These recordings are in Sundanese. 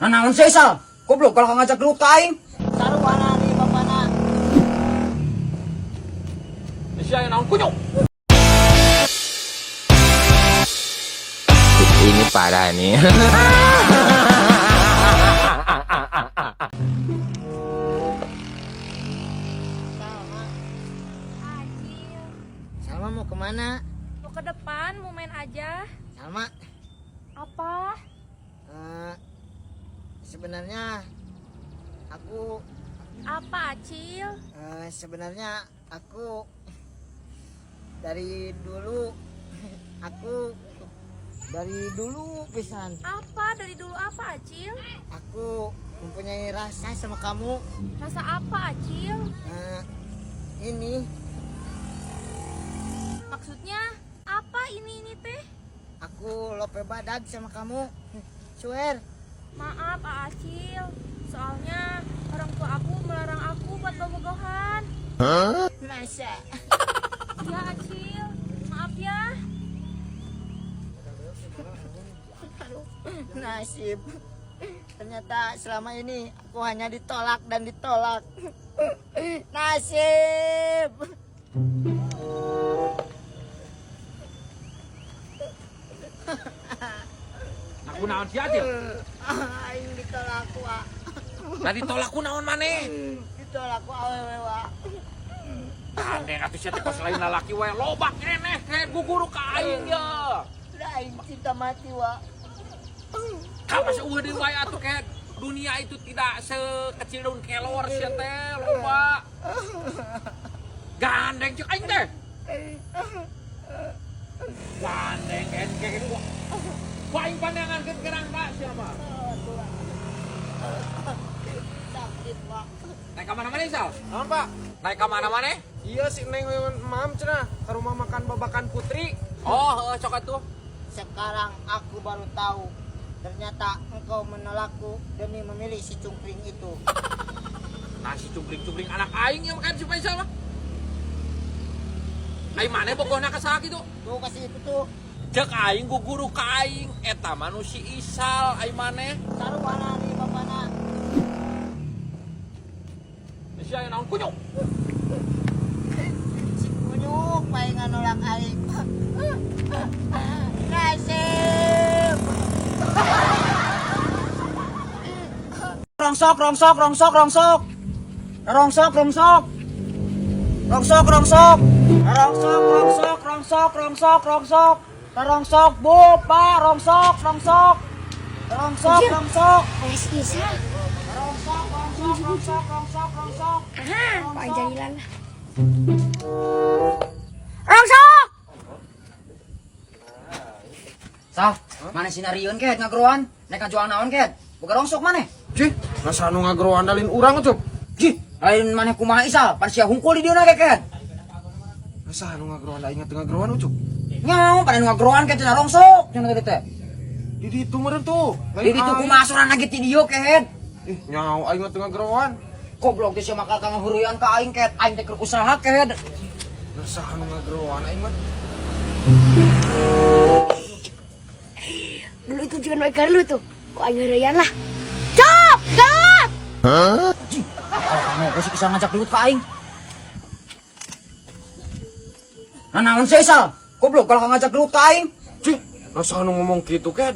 Nah, naon sih, Sal? Goblok kalau ngajak gelut ka aing. Sarwana nih bapana. Sia naon kunyuk. Ini parah nih. Salma. Acil, Salma mau kemana? mau ke depan, mau main aja. Salma, Apa? eh, sebenarnya aku Apa, Acil? Sebenarnya aku dari dulu aku dari dulu pisan Apa? Dari dulu apa, Acil? aku mempunyai rasa sama kamu. Rasa apa, Acil? Ini Maksudnya apa ini teh? aku lope badag sama kamu, swear. Maaf, Acil. Soalnya orang tua aku melarang aku buat bobogohan. Masa? Ya, Acil. Maaf ya. Nasib, ternyata selama ini aku hanya ditolak dan ditolak. Nasib. Aku naon sia, Cil? Aing ditolak, wa. Nah ditolak ku naon maneh? Ditolak ku awewe, wa. Gandeng atuh sia teh kos lain lalaki wae loba keneh kayak guguru ka aing ya. Udah aing cinta mati, wa. Kapas eueuh deui wae atuh kayak dunia itu tidak sekecil daun kelor sia teh loba. Gandeng cek aing teh. Gandeng kayak kayak gua. Ku aing pandangankeun kerang Pak sia mah. Sakit, wa. Naik ka mana maneh, Sal? Naon, Pak? Naik ka mana maneh? Iya si Neng Mam cenah ke rumah makan Babakan Putri. Oh, heeh sok atuh. Sekarang aku baru tahu ternyata engkau menolakku demi memilih si cungkring itu. Nah si cungkring-cungkring anak aing yang makan si Faisal mah. Aing maneh bogohna ka saha kitu? Tuh kasih itu tuh. Cek aing guguru ka aing eta mah nu si Isal aing maneh. Sarwana nih bapana. Sia naon kunyuk. Si kunyuk paling nolak aing. Nasib. Rongsok, rongsok, rongsok, rongsok. Rongsok, rongsok. Rongsok, rongsok. Rongsok, rongsok, rongsok, rongsok, rongsok. Rongsok, Bu, Pak, rongsok, rongsok. Rongsok, rongsok. Es Isa. Rongsok, rongsok, rongsok, rongsok, rongsok. Aha, Pak Jailan. Rongsok! Sal, mana sinarieun ket ngageroan? Nek ngajual naon ket? Boga rongsok maneh? Cih, masa nu ngageroan dalin urang cup. Cih, lain maneh kumaha Isal, pan sia hungkul di dieu ge ket. Masa nu ngageroan aing teu ngageroan ucup. Nyau, pada nu ngageroan ket cenah rongsok cenah tadi teh. Di ditu meureun tuh. Di ditu kumaha sorana ge ti dieu ket. Ih, nyau aing mah teu ngageroan. Goblok teh sia makal kang ngahureuyan ka aing ket, aing teh keur usaha ket. Masa nu ngageroan aing mah. Dulu itu juga naik lu tuh. Kok aing heureyan lah. Cop! Gawat! Cih, kalau kamu sih bisa ngajak ribut ka aing. Nah, naon sih Isal? Goblok kalau ngajak ribut ka aing. Cih, masa nu ngomong kitu ket.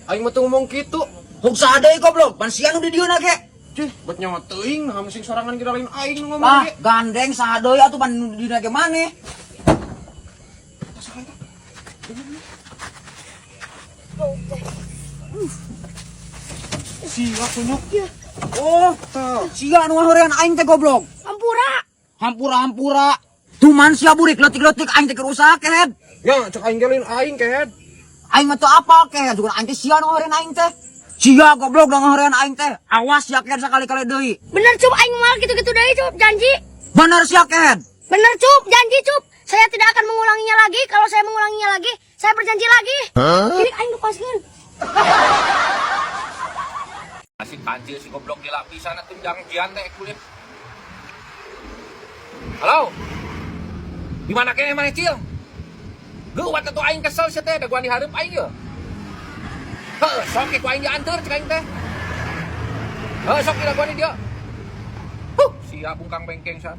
Aing mah teu ngomong kitu. Hug saha deui goblok, pan sia nu di dieu ge. Cih, bet nyawa teuing nah sing sorangan ge lain aing nu ngomong Lah, ge. gandeng saha deui atuh pan nu di dieu ge maneh. Sia kunyuk. Oh, sia nu ngaheureyan aing teh goblok. Hampura! Hampura-hampura. Tuman sia burik leutik-leutik aing teh keur usaha ket. Ya, cek aing ge lain aing ket. Aing mah teu apal ket, juga aing teh sia nu ngaheureyan aing teh. Sia goblok nu ngaheureyan aing teh. Awas sia ket sakali-kali deui. Bener Cup, aing mal gitu-gitu deui Cup, janji. Bener sia ket. Bener Cup, janji Cup. Saya tidak akan mengulanginya lagi. Kalau saya mengulanginya lagi, saya berjanji lagi. Jadi aing lepaskeun. Masih kancil si goblok gila pisan atuh jangjian teh kulit. Halo. Di mana keneh maneh Cil? Geuwat atuh aing kesel sia teh daguan dihareup aing ye. Heuh, sok ku aing dianteur cek aing teh. Heuh sok dilakuan di dia. Huh, sia bungkang bengkeng san.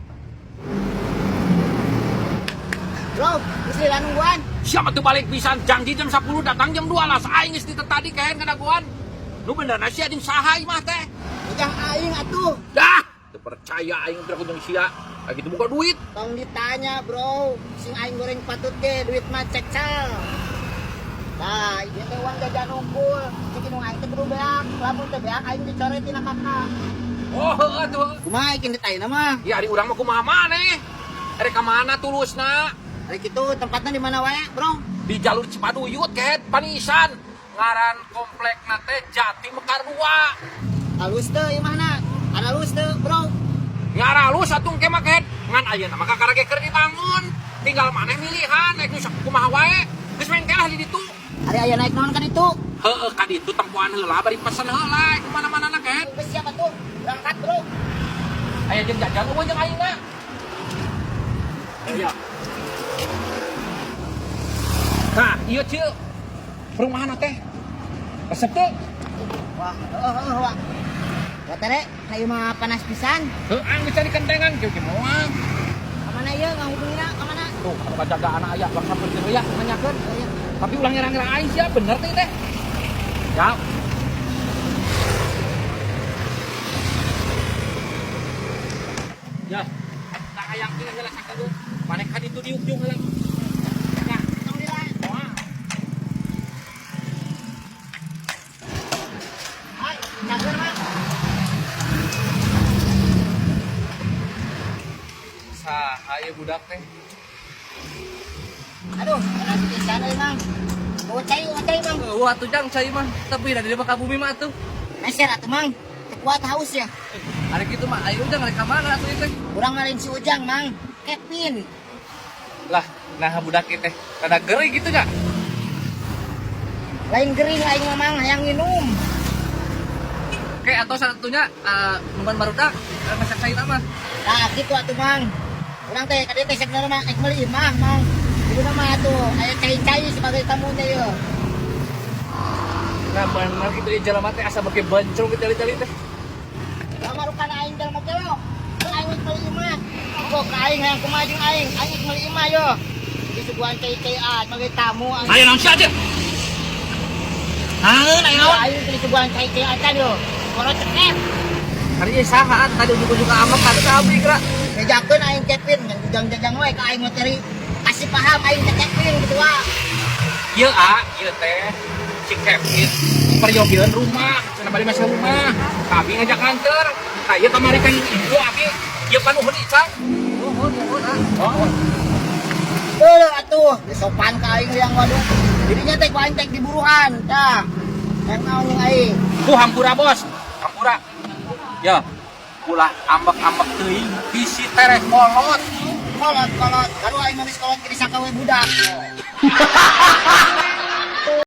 Bro, geus lila nungguan. Siapa tuh balik pisan janji jam 10 datang jam 12 aing geus tadi kaen kadaguan. Nu benerna sia jeung saha imah teh? Ujang aing atuh. Dah, teu percaya aing teh jeung sia. Lagi teu buka duit. Tong ditanya, bro. Sing aing goreng patut ge duit mah cecal. Nah, ieu teh uang jajan unggul. Cik nu aing teh kudu beak. Lamun teu beak aing dicoret tina kakak. Oh, heuh atuh. Kumaha ieu ditanya mah? Ya ari urang mah kumaha maneh? Erek ka mana tulusna? Ari kitu tempatnya di mana wae, bro? Di jalur Cipaduyut kehed panisan. Ngaran komplekna teh Jati Mekar 2. Halus teu imahna? Halus teu, bro? Ngaralus atuh engke mah kehed. Ngan ayeuna mah kakara ge keur dibangun. Tinggal maneh milihan rek nu kumaha wae. Geus mengke lah di ditu. Ari aya naik naon kan itu? Heeh, ka ditu tempoan heula bari pesen heula kemana-mana na kehed. Geus siap atuh. Berangkat, bro. Aya jeung jajan eueuh jeung aingna. Iya. Nah, ieu cieu. Perumahan teh. Resep teu? Wah, heeh heeh wah. Wah tere, na ieu mah panas pisan. Heuh, ang bisa dikentengan kieu ge moal. Ka mana ieu ngahubungina ka mana? Tuh, anu kajaga anak aya bangsa penting ya nanyakeun. Iya. Tapi ulah ngerang-ngerang aing sia bener teh teh. Ya. Ya. Tak hayang teh heula sakadu. Maneh ka ditu diuk-diuk heula. Nah, Tong dila. moal. Hai, cager mah. Saha ieu budak teh? Aduh, panas pisan euy, Mang. Bawa cai, bawa cai, Mang. Eueuh atuh jang cai mah, tapi da di mah ka bumi mah atuh. Meser atuh, Mang. Teu kuat haus ya. Ari kitu mah ayo ujang rek ka mana atuh ieu teh? Urang lain si Ujang, Mang. Kevin. Lah, nah budak ieu teh rada gering gitu nya. Lain gering aing mah, Mang, hayang minum. Oke, atau satunya nungguan barudak meser cai mah. Nah, gitu atuh, Mang. Urang teh ka dieu teh sebenarnya mah rek meuli imah, Mang. Kuduna mah atuh aya cai-cai sebagai tamu teh yeuh. Nah, bener gitu di jelema teh asa beuki bencrung gitu tali-tali teh. Lamarukan aing jelema kelok. Aing rek meuli imah. Kok ka aing hayang kumaha jeung aing? Aing rek meuli imah yo. Disuguhan cai-cai ah sebagai tamu aing. Ayo naon sia aja. Naon ayo naon? Aing teh disuguhan cai-cai acan yo. Koro cekek. Hari ieu saha tadi ujug-ujug ka amek ka abdi geura. Bejakeun aing Kevin, ngan jajang-jajang we ka aing mah cari kasih paham aing ke Kevin gitu wa. Ieu a, ieu teh si Kevin peryogieun rumah, cenah bari masa rumah. Ka abi ngajak nganter. Ka ieu kamari kan ibu abi, ieu panuhun Icang. Nuhun, nuhun ah. Oh, Heuh atuh, geus sopan ka aing yang waduh. Dirinya teh ku aing teh diburuhan, tah. Yang naon jeung aing? ku hampura bos, hampura. Ya, ulah ambek-ambek teuing bisi tereh kolot. Kolot kolot, baru aing mah geus kolot ge disangka we budak.